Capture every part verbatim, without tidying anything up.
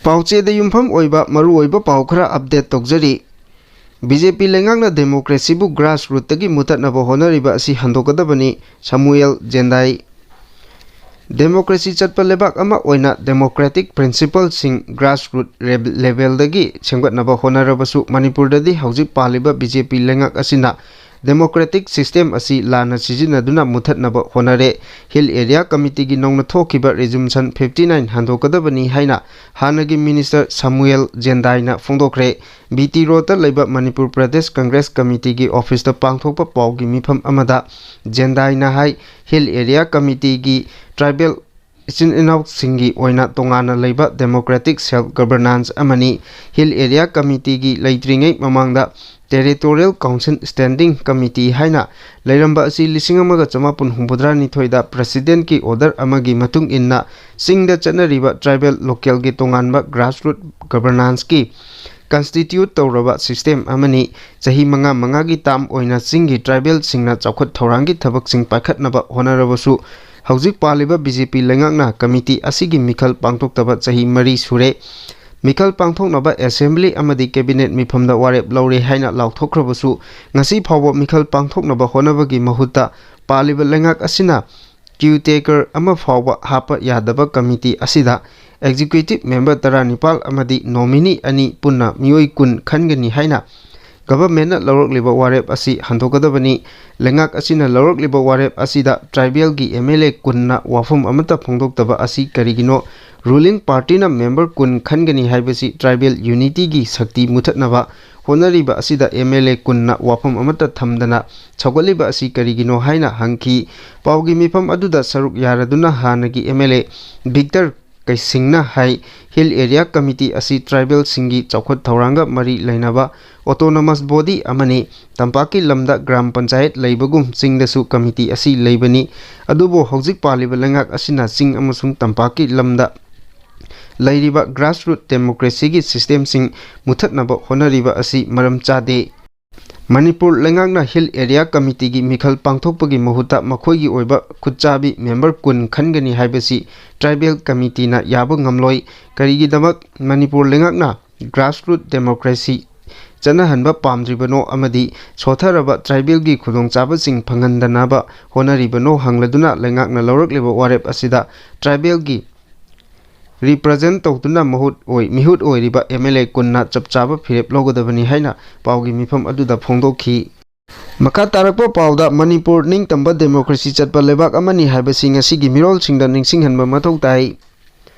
ꯄꯥꯎꯆꯦꯗ ꯌꯨꯝꯐꯝ ꯑꯣꯏꯕ ꯃꯔꯨꯑꯣꯏꯕ ꯄꯥꯎ ꯈꯔ ꯑꯞꯗꯦꯠ ꯇꯧꯖꯔꯤ꯫ ꯕꯤ ꯖꯦ ꯄꯤ ꯂꯩꯉꯥꯛꯅ ꯗꯦꯃꯣꯀ꯭ꯔꯦꯁꯤꯕꯨ ꯒ꯭ꯔꯥꯁ ꯔꯨꯠꯇꯒꯤ ꯃꯨꯊꯠꯅꯕ ꯍꯣꯠꯅꯔꯤꯕ ꯑꯁꯤ ꯍꯟꯗꯣꯛꯀꯗꯕꯅꯤ, ꯁꯃꯨꯑꯦꯜ ꯖꯦꯟꯗꯥꯏ꯫ ꯗꯦꯃꯣꯀ꯭ꯔꯦꯁꯤ ꯆꯠꯄ ꯂꯩꯕꯥꯛ ꯑꯃ ꯑꯣꯏꯅ ꯗꯦꯃꯣꯀ꯭ꯔꯦꯇꯤꯛ ꯄ꯭ꯔꯤꯟꯁꯤꯄꯜꯁꯤꯡ ꯒ꯭ꯔꯥꯁ ꯔꯨꯠ ꯔꯦꯕ-, ꯂꯦꯚꯦꯜꯗꯒꯤ ꯁꯦꯝꯒꯠꯅꯕ ꯍꯣꯠꯅꯔꯕꯁꯨ ꯃꯅꯤꯄꯨꯔꯗꯗꯤ ꯍꯧꯖꯤꯛ ꯄꯥꯜꯂꯤꯕ ꯕꯤ ꯖꯦ ꯄꯤ ꯂꯩꯉꯥꯛ ꯑꯁꯤꯅ ꯗꯦꯃꯣꯀ꯭ꯔꯦꯇꯤꯛ ꯁꯤꯁꯇꯦꯝ ꯑꯁꯤ ꯂꯥꯟꯅ ꯁꯤꯖꯤꯟꯅꯗꯨꯅ ꯃꯨꯊꯠꯅꯕ ꯍꯣꯠꯅꯔꯦ꯫ ꯍꯤꯜ ꯑꯦꯔꯤꯌꯥ ꯀꯃꯤꯇꯤꯒꯤ ꯅꯧꯅ ꯊꯣꯛꯈꯤꯕ ꯔꯤꯖꯨꯂꯨꯁꯟ ꯐꯤꯐꯇꯤ ꯅꯥꯏꯟ ꯍꯟꯗꯣꯛꯀꯗꯕꯅꯤ ꯍꯥꯏꯅ ꯍꯥꯟꯅꯒꯤ ꯃꯤꯅꯤꯁꯇꯔ ꯁꯃꯨꯑꯦꯜ ꯖꯦꯟꯗꯥꯏꯅ ꯐꯣꯡꯗꯣꯛꯈ꯭ꯔꯦ꯫ ꯕꯤ ꯇꯤ ꯔꯣꯗꯇ ꯂꯩꯕ ꯃꯅꯤꯄꯨꯔ ꯄ꯭ꯔꯗꯦꯁ ꯀꯪꯒ꯭ꯔꯦꯁ ꯀꯃꯤꯇꯤꯒꯤ ꯑꯣꯐꯤꯁꯇ ꯄꯥꯡꯊꯣꯛꯄ ꯄꯥꯎꯒꯤ ꯃꯤꯐꯝ ꯑꯃꯗ ꯖꯦꯟꯗꯥꯏꯅ ꯍꯥꯏ, ꯍꯤꯜ ꯑꯦꯔꯤꯌꯥ ꯀꯃꯤꯇꯤꯒꯤ ꯇ꯭ꯔꯥꯏꯕꯦꯜ ꯏꯆꯤꯟ ꯏꯅꯥꯎꯁꯤꯡꯒꯤ ꯑꯣꯏꯅ ꯇꯣꯉꯥꯟꯅ ꯂꯩꯕ ꯗꯦꯃꯣꯀ꯭ꯔꯦꯇꯤꯛ ꯁꯦꯜꯐ ꯒꯕꯔꯅꯥꯟꯁ ꯑꯃꯅꯤ꯫ ꯍꯤꯜ ꯑꯦꯔꯤꯌꯥ ꯀꯃꯤꯇꯤꯒꯤ ꯂꯩꯇ꯭ꯔꯤꯉꯩ ꯃꯃꯥꯡꯗ ꯇꯦꯔꯤꯇꯣꯔꯤꯌꯦꯜ ꯀꯥꯎꯟꯁꯤꯜ ꯁ꯭ꯇꯦꯟꯗꯤꯡ ꯀꯃꯤꯇꯤ ꯍꯥꯏꯅ ꯂꯩꯔꯝꯕ ꯑꯁꯤ ꯂꯤꯁꯤꯡ ꯑꯃꯒ ꯆꯃꯥꯄꯟ ꯍꯨꯝꯐꯨꯇꯔꯥꯅꯤꯊꯣꯏꯗ ꯄ꯭ꯔꯦꯁꯤꯗꯦꯟꯠꯀꯤ ꯑꯣꯔꯗꯔ ꯑꯃꯒꯤ ꯃꯇꯨꯡ ꯏꯟꯅ ꯆꯤꯡꯗ ꯆꯠꯅꯔꯤꯕ ꯇ꯭ꯔꯥꯏꯕꯦꯜ ꯂꯣꯀꯦꯜꯒꯤ ꯇꯣꯉꯥꯟꯕ ꯒ꯭ꯔꯥꯁꯔꯨꯠ ꯒꯕꯔꯅꯥꯟꯁꯀꯤ ꯀꯟꯁꯇꯤꯇ꯭ꯌꯨꯠ ꯇꯧꯔꯕ ꯁꯤꯁꯇꯦꯝ ꯑꯃꯅꯤ꯫ ꯆꯍꯤ ꯃꯉꯥ ꯃꯉꯥꯒꯤ ꯇꯥꯔꯝ ꯑꯣꯏꯅ ꯆꯤꯡꯒꯤ ꯇ꯭ꯔꯥꯏꯕꯦꯜꯁꯤꯡꯅ ꯆꯥꯎꯈꯠ ꯊꯧꯔꯥꯡꯒꯤ ꯊꯕꯛꯁꯤꯡ ꯄꯥꯏꯈꯠꯅꯕ ꯍꯣꯠꯅꯔꯕꯁꯨ, ꯍꯧꯖꯤꯛ ꯄꯥꯜꯂꯤꯕ ꯕꯤ ꯖꯦ ꯄꯤ ꯂꯩꯉꯥꯛꯅ ꯀꯃꯤꯇꯤ ꯑꯁꯤꯒꯤ ꯃꯤꯈꯜ ꯄꯥꯡꯊꯣꯛꯇꯕ ꯆꯍꯤ ꯃꯔꯤ ꯁꯨꯔꯦ꯫ ꯃꯤꯈꯜ ꯄꯥꯡꯊꯣꯛꯅꯕ ꯑꯦꯁꯦꯝꯕ꯭ꯂꯤ ꯑꯃꯗꯤ ꯀꯦꯕꯤꯅꯦꯠ ꯃꯤꯐꯝꯗ ꯋꯥꯔꯦꯞ ꯂꯧꯔꯦ ꯍꯥꯏꯅ ꯂꯥꯎꯊꯣꯛꯈ꯭ꯔꯕꯁꯨ, ꯉꯁꯤ ꯐꯥꯎꯕ ꯃꯤꯈꯜ ꯄꯥꯡꯊꯣꯛꯅꯕ ꯍꯣꯠꯅꯕꯒꯤ ꯃꯍꯨꯠꯇ ꯄꯥꯜꯂꯤꯕ ꯂꯩꯉꯥꯛ ꯑꯁꯤꯅ ꯀꯤꯌꯔꯇꯦꯀꯔ ꯑꯃ ꯐꯥꯎꯕ ꯍꯥꯞꯄ ꯌꯥꯗꯕ ꯀꯃꯤꯇꯤ ꯑꯁꯤꯗ ꯑꯦꯛꯖꯤꯀ꯭ꯌꯨꯇꯤꯚ ꯃꯦꯝꯕꯔ ꯇꯔꯥꯅꯤꯄꯥꯜ ꯑꯃꯗꯤ ꯅꯣꯃꯤꯅꯤ ꯑꯅꯤ ꯄꯨꯟꯅ ꯃꯤꯑꯣꯏ ꯀꯨꯟ ꯈꯟꯒꯅꯤ ꯍꯥꯏꯅ ꯒꯚꯔꯟꯃꯦꯟꯠꯅ ꯂꯧꯔꯛꯂꯤꯕ ꯋꯥꯔꯦꯞ ꯑꯁꯤ ꯍꯟꯗꯣꯛꯀꯗꯕꯅꯤ꯫ ꯂꯩꯉꯥꯛ ꯑꯁꯤꯅ ꯂꯧꯔꯛꯂꯤꯕ ꯋꯥꯔꯦꯞ ꯑꯁꯤꯗ ꯇ꯭ꯔꯥꯏꯕꯦꯜꯒꯤ ꯑꯦꯝ ꯑꯦꯜ ꯑꯦ ꯀꯨꯟꯅ ꯋꯥꯐꯝ ꯑꯃꯠꯇ ꯐꯣꯡꯗꯣꯛꯇꯕ ꯑꯁꯤ ꯀꯔꯤꯒꯤꯅꯣ? ꯔꯨꯂꯤꯡ ꯄꯥꯔꯇꯤꯅ ꯃꯦꯝꯕꯔ ꯀꯨꯟ ꯈꯟꯒꯅꯤ ꯍꯥꯏꯕꯁꯤ ꯇ꯭ꯔꯥꯏꯕꯦꯜ ꯌꯨꯅꯤꯇꯤꯒꯤ ꯁꯛꯇꯤ ꯃꯨꯊꯠꯅꯕ ꯍꯣꯠꯅꯔꯤꯕ ꯑꯁꯤꯗ ꯑꯦꯝ ꯑꯦꯜ ꯑꯦ ꯀꯨꯟꯅ ꯋꯥꯐꯝ ꯑꯃꯠꯇ ꯊꯝꯗꯅ ꯁꯧꯒꯠꯂꯤꯕ ꯑꯁꯤ ꯀꯔꯤꯒꯤꯅꯣ ꯍꯥꯏꯅ ꯍꯪꯈꯤ꯫ ꯄꯥꯎꯒꯤ ꯃꯤꯐꯝ ꯑꯗꯨꯗ ꯁꯔꯨꯛ ꯌꯥꯔꯗꯨꯅ ꯍꯥꯟꯅꯒꯤ ꯑꯦꯝ ꯑꯦꯜ ꯑꯦ ꯚꯤꯛꯇꯔ ꯀꯩꯁꯤꯡꯅ ꯍꯥꯏ, ꯍꯤꯜ ꯑꯦꯔꯤꯌꯥ ꯀꯃꯤꯇꯤ ꯑꯁꯤ ꯇ꯭ꯔꯥꯏꯕꯦꯜꯁꯤꯡꯒꯤ ꯆꯥꯎꯈꯠ ꯊꯧꯔꯥꯡꯒ ꯃꯔꯤ ꯂꯩꯅꯕ ꯑꯣꯇꯣꯅꯣꯃꯁ ꯕꯣꯗꯤ ꯑꯃꯅꯤ꯫ ꯇꯝꯄꯥꯛꯀꯤ ꯂꯝꯗ ꯒ꯭ꯔꯥꯝ ꯄꯟꯆꯥꯌꯠ ꯂꯩꯕꯒꯨꯝ ꯆꯤꯡꯗꯁꯨ ꯀꯃꯤꯇꯤ ꯑꯁꯤ ꯂꯩꯕꯅꯤ꯫ ꯑꯗꯨꯕꯨ ꯍꯧꯖꯤꯛ ꯄꯥꯜꯂꯤꯕ ꯂꯩꯉꯥꯛ ꯑꯁꯤꯅ ꯆꯤꯡ ꯑꯃꯁꯨꯡ ꯇꯝꯄꯥꯛꯀꯤ ꯂꯝꯗ ꯂꯩꯔꯤꯕ ꯒ꯭ꯔꯥꯁꯔꯨꯠ ꯗꯦꯃꯣꯀ꯭ꯔꯦꯁꯤꯒꯤ ꯁꯤꯁꯇꯦꯝꯁꯤꯡ ꯃꯨꯊꯠꯅꯕ ꯍꯣꯠꯅꯔꯤꯕ ꯑꯁꯤ ꯃꯔꯝ ꯆꯥꯗꯦ꯫ ꯃꯅꯤꯄꯨꯔ ꯂꯩꯉꯥꯛꯅ ꯍꯤꯜ ꯑꯦꯔꯤꯌꯥ ꯀꯃꯤꯇꯤꯒꯤ ꯃꯤꯈꯜ ꯄꯥꯡꯊꯣꯛꯄꯒꯤ ꯃꯍꯨꯠꯇ ꯃꯈꯣꯏꯒꯤ ꯑꯣꯏꯕ ꯈꯨꯠꯆꯥꯕꯤ ꯃꯦꯝꯕꯔ ꯀꯨꯟ ꯈꯟꯒꯅꯤ ꯍꯥꯏꯕꯁꯤ ꯇ꯭ꯔꯥꯏꯕꯦꯜ ꯀꯃꯤꯇꯤꯅ ꯌꯥꯕ ꯉꯝꯂꯣꯏ꯫ ꯀꯔꯤꯒꯤꯗꯃꯛ ꯃꯅꯤꯄꯨꯔ ꯂꯩꯉꯥꯛꯅ ꯒ꯭ꯔꯥꯁꯔꯨꯠ ꯗꯦꯃꯣꯀ꯭ꯔꯦꯁꯤ ꯆꯠꯅꯍꯟꯕ ꯄꯥꯝꯗ꯭ꯔꯤꯕꯅꯣ ꯑꯃꯗꯤ ꯁꯣꯠꯊꯔꯕ ꯇ꯭ꯔꯥꯏꯕꯦꯜꯒꯤ ꯈꯨꯗꯣꯡꯆꯥꯕꯁꯤꯡ ꯐꯪꯍꯟꯗꯅꯕ ꯍꯣꯠꯅꯔꯤꯕꯅꯣ ꯍꯪꯂꯗꯨꯅ ꯂꯩꯉꯥꯛꯅ ꯂꯧꯔꯛꯂꯤꯕ ꯋꯥꯔꯦꯞ ꯑꯁꯤꯗ ꯇ꯭ꯔꯥꯏꯕꯦꯜꯒꯤ ꯔꯤꯄ꯭ꯔꯖꯦꯟ ꯇꯧꯗꯨꯅ ꯃꯍꯨꯠ ꯑꯣꯏ ꯃꯤꯍꯨꯠ ꯑꯣꯏꯔꯤꯕ ꯑꯦꯝ ꯑꯦꯜ ꯑꯦ ꯀꯨꯟꯅ ꯆꯞ ꯆꯥꯕ ꯐꯤꯔꯦꯞ ꯂꯧꯒꯗꯕꯅꯤ ꯍꯥꯏꯅ ꯄꯥꯎꯒꯤ ꯃꯤꯐꯝ ꯑꯗꯨꯗ ꯐꯣꯡꯗꯣꯛꯈꯤ꯫ ꯃꯈꯥ ꯇꯥꯔꯛꯄ ꯄꯥꯎꯗ, ꯃꯅꯤꯄꯨꯔ ꯅꯤꯡꯇꯝꯕ ꯗꯦꯃꯣꯀ꯭ꯔꯦꯁꯤ ꯆꯠꯄ ꯂꯩꯕꯥꯛ ꯑꯃꯅꯤ ꯍꯥꯏꯕꯁꯤ ꯉꯁꯤꯒꯤ ꯃꯤꯔꯣꯜꯁꯤꯡꯗ ꯅꯤꯡꯁꯤꯡꯍꯟꯕ ꯃꯊꯧ ꯇꯥꯏ꯫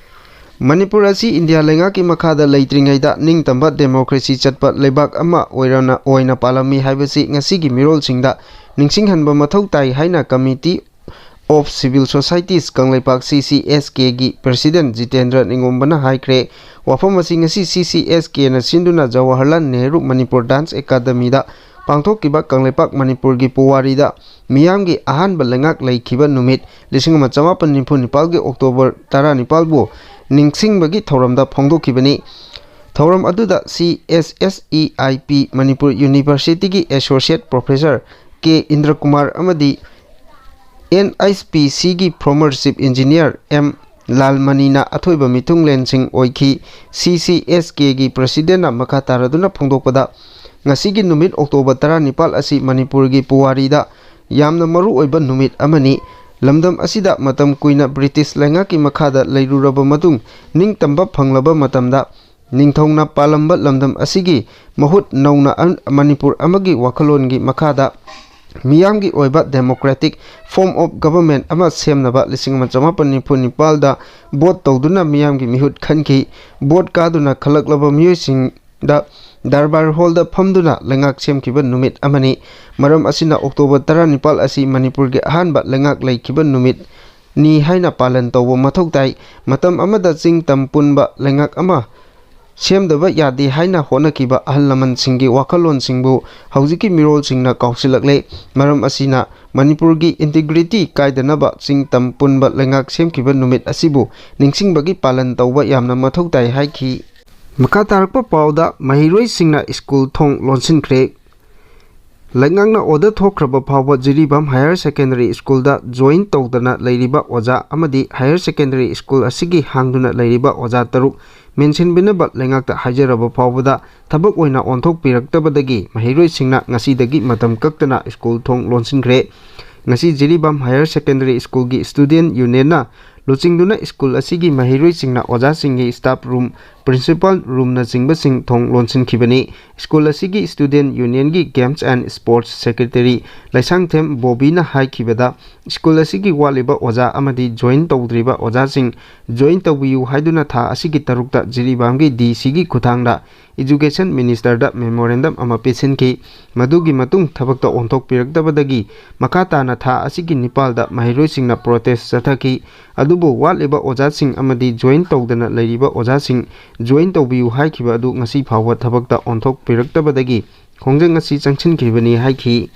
ꯃꯅꯤꯄꯨꯔ ꯑꯁꯤ ꯏꯟꯗꯤꯌꯥ ꯂꯩꯉꯥꯛꯀꯤ ꯃꯈꯥꯗ ꯂꯩꯇ꯭ꯔꯤꯉꯩꯗ ꯅꯤꯡꯇꯝꯕ ꯗꯦꯃꯣꯀ꯭ꯔꯦꯁꯤ ꯆꯠꯄ ꯂꯩꯕꯥꯛ ꯑꯃ ꯑꯣꯏꯔꯅ ꯑꯣꯏꯅ ꯄꯥꯜꯂꯝꯃꯤ ꯍꯥꯏꯕꯁꯤ ꯉꯁꯤꯒꯤ ꯃꯤꯔꯣꯜꯁꯤꯡꯗ ꯅꯤꯡꯁꯤꯡꯍꯟꯕ ꯃꯊꯧ ꯇꯥꯏ ꯍꯥꯏꯅ committee of Civil Societies Kangleipak, C C S K ꯒꯤ ꯄ꯭ꯔꯁꯤꯗꯦꯟ ꯖꯤꯇꯦꯟꯗ꯭ꯔ ꯅꯤꯉꯣꯝꯕꯅ ꯍꯥꯏꯈ꯭ꯔꯦ꯫ ꯋꯥꯐꯝ ꯑꯁꯤ ꯉꯁꯤ C C S K ꯅ ꯁꯤꯟꯗꯨꯅ ꯖꯋꯥꯍꯔꯂꯥꯜ ꯅꯦꯍꯔꯨ ꯃꯅꯤꯄꯨꯔ ꯗꯥꯟꯁ ꯑꯦꯀꯥꯗꯃꯤꯗ ꯄꯥꯡꯊꯣꯛꯈꯤꯕ ꯀꯪꯂꯩꯄꯥꯛ ꯃꯅꯤꯄꯨꯔꯒꯤ ꯄꯨꯋꯥꯔꯤꯗ ꯃꯤꯌꯥꯝꯒꯤ ꯑꯍꯥꯟꯕ ꯂꯩꯉꯥꯛ ꯂꯩꯈꯤꯕ ꯅꯨꯃꯤꯠ ꯂꯤꯁꯤꯡ ꯑꯃ ꯆꯃꯥꯄꯟ ꯅꯤꯐꯨ ꯅꯤꯄꯥꯜꯒꯤ ꯑꯣꯛꯇꯣꯕꯔ ꯇꯔꯥꯅꯤꯄꯥꯜꯕꯨ ꯅꯤꯡꯁꯤꯡꯕꯒꯤ ꯊꯧꯔꯝꯗ ꯐꯣꯡꯗꯣꯛꯈꯤꯕꯅꯤ꯫ ꯊꯧꯔꯝ ꯑꯗꯨꯗ C S S E I P Manipur ꯌꯨꯅꯤꯚꯔꯁꯤꯇꯤꯒꯤ ꯑꯦꯁꯣꯁꯤꯌꯦꯠ ꯄ꯭ꯔꯣꯐꯦꯁꯔ ꯀꯦ ꯏꯟꯗ꯭ꯔꯀꯨꯃꯥꯔ ꯑꯃꯗꯤ N H P C ꯒꯤ former chief engineer M ꯂꯥꯜꯃꯅꯤꯅ ꯑꯊꯣꯏꯕ ꯃꯤꯊꯨꯡꯂꯦꯟꯁꯤꯡ ꯑꯣꯏꯈꯤ꯫ C C S K ꯒꯤ ꯄ꯭ꯔꯁꯤꯗꯦꯟꯅ ꯃꯈꯥ ꯇꯥꯔꯗꯨꯅ ꯐꯣꯡꯗꯣꯛꯄꯗ, ꯉꯁꯤꯒꯤ ꯅꯨꯃꯤꯠ ꯑꯣꯛꯇꯣꯕꯔ ꯇꯔꯥꯅꯤꯄꯥꯜ ꯑꯁꯤ ꯃꯅꯤꯄꯨꯔꯒꯤ ꯄꯨꯋꯥꯔꯤꯗ ꯌꯥꯝꯅ ꯃꯔꯨ ꯑꯣꯏꯕ ꯅꯨꯃꯤꯠ ꯑꯃꯅꯤ꯫ ꯂꯝꯗꯝ ꯑꯁꯤꯗ ꯃꯇꯝ ꯀꯨꯏꯅ ꯕ꯭ꯔꯤꯇꯤꯁ ꯂꯩꯉꯥꯛꯀꯤ ꯃꯈꯥꯗ ꯂꯩꯔꯨꯔꯕ ꯃꯇꯨꯡ, ꯅꯤꯡꯇꯝꯕ ꯐꯪꯂꯕ ꯃꯇꯝꯗ, ꯅꯤꯡꯊꯧꯅ ꯄꯥꯜꯂꯝꯕ ꯂꯝꯗꯝ ꯑꯁꯤꯒꯤ ꯃꯍꯨꯠ ꯅꯧꯅ ꯑꯟ-, ꯃꯅꯤꯄꯨꯔ ꯑꯃꯒꯤ ꯋꯥꯈꯜꯂꯣꯟꯒꯤ ꯃꯈꯥꯗ ꯃꯤꯌꯥꯝꯒꯤ ꯑꯣꯏꯕ democratic form of government ꯑꯃ ꯁꯦꯝꯅꯕ ꯂꯤꯁꯤꯡ ꯑꯃ ꯆꯃꯥꯄꯟ ꯅꯤꯐꯨ ꯅꯤꯄꯥꯜꯗ vote ꯇꯧꯗꯨꯅ ꯃꯤꯌꯥꯝꯒꯤ ꯃꯤꯍꯨꯠ ꯈꯟꯈꯤ꯫ Vote ꯀꯥꯗꯨꯅ ꯈꯜꯂꯛꯂꯕ ꯃꯤꯑꯣꯏꯁꯤꯡꯗ ꯗꯔꯕꯥꯔ ꯍꯣꯜꯗ ꯐꯝꯗꯨꯅ ꯂꯩꯉꯥꯛ ꯁꯦꯝꯈꯤꯕ ꯅꯨꯃꯤꯠ ꯑꯃꯅꯤ꯫ ꯃꯔꯝ ꯑꯁꯤꯅ ꯑꯣꯛꯇꯣꯕꯔ ꯇꯔꯥꯅꯤꯄꯥꯜ ꯑꯁꯤ ꯃꯅꯤꯄꯨꯔꯒꯤ ꯑꯍꯥꯟꯕ ꯂꯩꯉꯥꯛ ꯂꯩꯈꯤꯕ ꯅꯨꯃꯤꯠꯅꯤ ꯍꯥꯏꯅ ꯄꯥꯂꯟ ꯇꯧꯕ ꯃꯊꯧ ꯇꯥꯏ꯫ ꯃꯇꯝ ꯑꯃꯗ ꯆꯤꯡ ꯇꯝ ꯄꯨꯟꯕ ꯂꯩꯉꯥꯛ ꯑꯃ ꯁꯦꯝꯗꯕ ꯌꯥꯗꯦ ꯍꯥꯏꯅ ꯍꯣꯠꯅꯈꯤꯕ ꯑꯍꯜ ꯂꯃꯟꯁꯤꯡꯒꯤ ꯋꯥꯈꯜꯂꯣꯟꯁꯤꯡꯕꯨ ꯍꯧꯖꯤꯛꯀꯤ ꯃꯤꯔꯣꯜꯁꯤꯡꯅ ꯀꯥꯎꯁꯤꯜꯂꯛꯂꯦ꯫ ꯃꯔꯝ ꯑꯁꯤꯅ ꯃꯅꯤꯄꯨꯔꯒꯤ integrity ꯀꯥꯏꯗꯅꯕ ꯆꯤꯡ ꯇꯝ ꯄꯨꯟꯕ ꯂꯩꯉꯥꯛ ꯁꯦꯝꯈꯤꯕ ꯅꯨꯃꯤꯠ ꯑꯁꯤꯕꯨ ꯅꯤꯡꯁꯤꯡꯕꯒꯤ ꯄꯥꯂꯟ ꯇꯧꯕ ꯌꯥꯝꯅ ꯃꯊꯧ ꯇꯥꯏ ꯍꯥꯏꯈꯤ꯫ ꯃꯈꯥ ꯇꯥꯔꯛꯄ ꯄꯥꯎꯗ, ꯃꯍꯩꯔꯣꯏꯁꯤꯡꯅ ꯁ꯭ꯀꯨꯜ ꯊꯣꯡ ꯂꯣꯟꯁꯤꯟꯈ꯭ꯔꯦ꯫ ꯂꯩꯉꯥꯛꯅ order ꯊꯣꯛꯈ꯭ꯔꯕ ꯐꯥꯎꯕ ꯖꯤꯔꯤꯕꯥꯝ Higher Secondary Schoolꯗ join ꯇꯧꯗꯅ ꯂꯩꯔꯤꯕ ꯑꯣꯖꯥ ꯑꯃꯗꯤ Higher Secondary School ꯑꯁꯤꯒꯤ ꯍꯥꯡꯗꯨꯅ ꯂꯩꯔꯤꯕ ꯑꯣꯖꯥ ꯇꯔꯨꯛ ꯃꯦꯟꯁꯤꯟꯕꯤꯅꯕ ꯂꯩꯉꯥꯛꯇ ꯍꯥꯏꯖꯔꯕ ꯐꯥꯎꯕꯗ ꯊꯕꯛ ꯑꯣꯏꯅ ꯑꯣꯟꯊꯣꯛꯄꯤꯔꯛꯇꯕꯗꯒꯤ ꯃꯍꯩꯔꯣꯏꯁꯤꯡꯅ ꯉꯁꯤꯗꯒꯤ ꯃꯇꯝ ꯀꯛꯇꯅ ꯁ꯭ꯀꯨꯜ ꯊꯣꯡ ꯂꯣꯟꯁꯤꯟꯈ꯭ꯔꯦ꯫ ꯉꯁꯤ ꯖꯤꯔꯤꯕꯥꯝ Higher Secondary Schoolꯒꯤ Student Unionꯅ ꯂꯨꯆꯤꯡꯗꯨꯅ ꯁ꯭ꯀꯨꯜ ꯑꯁꯤꯒꯤ ꯃꯍꯩꯔꯣꯏꯁꯤꯡꯅ ꯑꯣꯖꯥꯁꯤꯡꯒꯤ staff room, principal roomꯅꯆꯤꯡꯕꯁꯤꯡ ꯊꯣꯡ ꯂꯣꯟꯁꯤꯟꯈꯤꯕꯅꯤ꯫ ꯁ꯭ꯀꯨꯜ ꯑꯁꯤꯒꯤ Student Unionꯒꯤ Games and Sports Secretary Leishangthem ꯕꯣꯕꯤꯅ ꯍꯥꯏꯈꯤꯕꯗ, ꯁ꯭ꯀꯨꯜ ꯑꯁꯤꯒꯤ ꯋꯥꯠꯂꯤꯕ ꯑꯣꯖꯥ ꯑꯃꯗꯤ join ꯇꯧꯗ꯭ꯔꯤꯕ ꯑꯣꯖꯥꯁꯤꯡ join ꯇꯧꯕꯤꯌꯨ ꯍꯥꯏꯗꯨꯅ ꯊꯥ ꯑꯁꯤꯒꯤ ꯇꯔꯨꯛꯇ ꯖꯤꯔꯤꯕꯥꯝꯒꯤ DCꯒꯤ ꯈꯨꯠꯊꯥꯡꯗ Education Ministerꯗ memorandum ꯑꯃ ꯄꯤꯁꯤꯟꯈꯤ꯫ ꯃꯗꯨꯒꯤ ꯃꯇꯨꯡ ꯊꯕꯛꯇ ꯑꯣꯟꯊꯣꯛꯄꯤꯔꯛꯇꯕꯗꯒꯤ ꯃꯈꯥ ꯇꯥꯅ ꯊꯥ ꯑꯁꯤꯒꯤ ꯅꯤꯄꯥꯜꯗ ꯃꯍꯩꯔꯣꯏꯁꯤꯡꯅ protest ꯆꯠꯊꯈꯤ꯫ ꯑꯗꯨꯕꯨ ꯋꯥꯠꯂꯤꯕ ꯑꯣꯖꯥꯁꯤꯡ ꯑꯃꯗꯤ join ꯇꯧꯗꯅ ꯂꯩꯔꯤꯕ ꯑꯣꯖꯥꯁꯤꯡ join ꯇꯧꯕꯤꯌꯨ ꯍꯥꯏꯈꯤꯕ ꯑꯗꯨ ꯉꯁꯤ ꯐꯥꯎꯕ ꯊꯕꯛꯇ ꯑꯣꯟꯊꯣꯛꯄꯤꯔꯛꯇꯕꯗꯒꯤ ꯈꯣꯡꯖꯪ ꯑꯁꯤ ꯆꯪꯁꯤꯟꯈꯤꯕꯅꯤ ꯍꯥꯏꯈꯤ꯫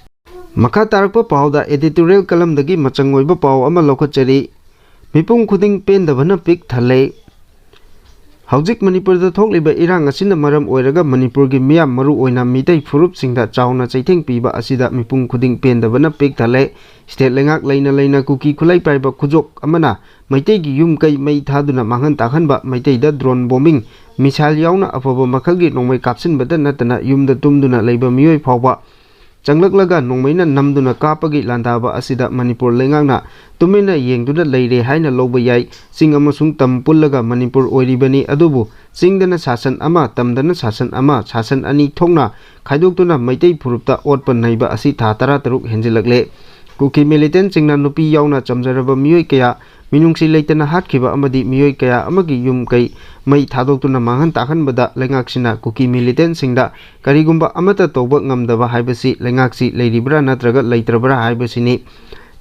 ꯃꯈꯥ ꯇꯥꯔꯛꯄ ꯄꯥꯎꯗ editorial columnꯗꯒꯤ ꯃꯆꯪ ꯑꯣꯏꯕ ꯄꯥꯎ ꯑꯃ ꯂꯧꯈꯠꯆꯔꯤ꯫ ꯃꯤꯄꯨꯝ ꯈꯨꯗꯤꯡ ꯄꯦꯟꯗꯕꯅ ꯄꯤꯛ ꯊꯜꯂꯦ꯫ ꯍꯧꯖꯤꯛ ꯃꯅꯤꯄꯨꯔꯗ ꯊꯣꯛꯂꯤꯕ ꯏꯔꯥꯡ ꯑꯁꯤꯅ ꯃꯔꯝ ꯑꯣꯏꯔꯒ ꯃꯅꯤꯄꯨꯔꯒꯤ ꯃꯤꯌꯥꯝ, ꯃꯔꯨ ꯑꯣꯏꯅ ꯃꯤꯇꯩ ꯐꯨꯔꯨꯞꯁꯤꯡꯗ ꯆꯥꯎꯅ ꯆꯩꯊꯦꯡ ꯄꯤꯕ ꯑꯁꯤꯗ ꯃꯤꯄꯨꯝ ꯈꯨꯗꯤꯡ ꯄꯦꯟꯗꯕꯅ ꯄꯤꯛ ꯊꯜꯂꯦ꯫ State ꯂꯩꯉꯥꯛ ꯂꯩꯅ ꯂꯩꯅ ꯀꯨꯀꯤ ꯈꯨꯠꯂꯩ ꯄꯥꯏꯕ ꯈꯨꯖꯣꯛ ꯑꯃꯅ ꯃꯩꯇꯩꯒꯤ ꯌꯨꯝ ꯀꯩ ꯃꯩ ꯊꯥꯗꯨꯅ ꯃꯥꯡꯍꯟ ꯇꯥꯛꯍꯟꯕ, ꯃꯩꯇꯩꯗ drone bombing, missile ꯌꯥꯎꯅ ꯑꯐꯕ ꯃꯈꯜꯒꯤ ꯅꯣꯡꯃꯩ ꯀꯥꯞꯁꯤꯟꯕꯗ ꯅꯠꯇꯅ ꯌꯨꯝꯗ ꯇꯨꯝꯗꯨꯅ ꯂꯩꯕ ꯃꯤꯑꯣꯏ ꯐꯥꯎꯕ ꯆꯪꯂꯛꯂꯒ ꯅꯣꯡꯃꯩꯅ ꯅꯝꯗꯨꯅ ꯀꯥꯞꯄꯒꯤ ꯂꯥꯟꯗꯥꯕ ꯑꯁꯤꯗ ꯃꯅꯤꯄꯨꯔ ꯂꯩꯉꯥꯛꯅ ꯇꯨꯃꯤꯟꯅ ꯌꯦꯡꯗꯨꯅ ꯂꯩꯔꯦ ꯍꯥꯏꯅ ꯂꯧꯕ ꯌꯥꯏ꯫ ꯆꯤꯡ ꯑꯃꯁꯨꯡ ꯇꯝ ꯄꯨꯜꯂꯒ ꯃꯅꯤꯄꯨꯔ ꯑꯣꯏꯔꯤꯕꯅꯤ, ꯑꯗꯨꯕꯨ ꯆꯤꯡꯗꯅ ꯁꯥꯁꯟ ꯑꯃ, ꯇꯝꯗꯅ ꯁꯥꯁꯟ ꯑꯃ, ꯁꯥꯁꯟ ꯑꯅꯤ ꯊꯣꯛꯅ ꯈꯥꯏꯗꯣꯛꯇꯨꯅ ꯃꯩꯇꯩ ꯐꯨꯔꯨꯞꯇ ꯑꯣꯠꯄ ꯅꯩꯕ ꯑꯁꯤ ꯊꯥ ꯇꯔꯥꯇꯔꯨꯛ ꯍꯦꯟꯖꯤꯜꯂꯛꯂꯦ꯫ ꯀꯨꯀꯤ militantꯁꯤꯡꯅ ꯅꯨꯄꯤ ꯌꯥꯎꯅ ꯆꯝꯖꯔꯕ ꯃꯤꯑꯣꯏ ꯀꯌꯥ ꯃꯤꯅꯨꯡꯁꯤ ꯂꯩꯇꯅ ꯍꯥꯠꯈꯤꯕ ꯑꯃꯗꯤ ꯃꯤꯑꯣꯏ ꯀꯌꯥ ꯑꯃꯒꯤ ꯌꯨꯝ ꯀꯩ ꯃꯩ ꯊꯥꯗꯣꯛꯇꯨꯅ ꯃꯥꯡꯍꯟ ꯇꯥꯛꯍꯟꯕꯗ ꯂꯩꯉꯥꯛꯁꯤꯅ ꯀꯨꯀꯤ militantꯁꯤꯡꯗ ꯀꯔꯤꯒꯨꯝꯕ ꯑꯃꯠꯇ ꯇꯧꯕ ꯉꯝꯗꯕ ꯍꯥꯏꯕꯁꯤ ꯂꯩꯉꯥꯛꯁꯤ ꯂꯩꯔꯤꯕ꯭ꯔꯥ ꯅꯠꯇ꯭ꯔꯒ ꯂꯩꯇ꯭ꯔꯕ꯭ꯔꯥ ꯍꯥꯏꯕꯁꯤꯅꯤ꯫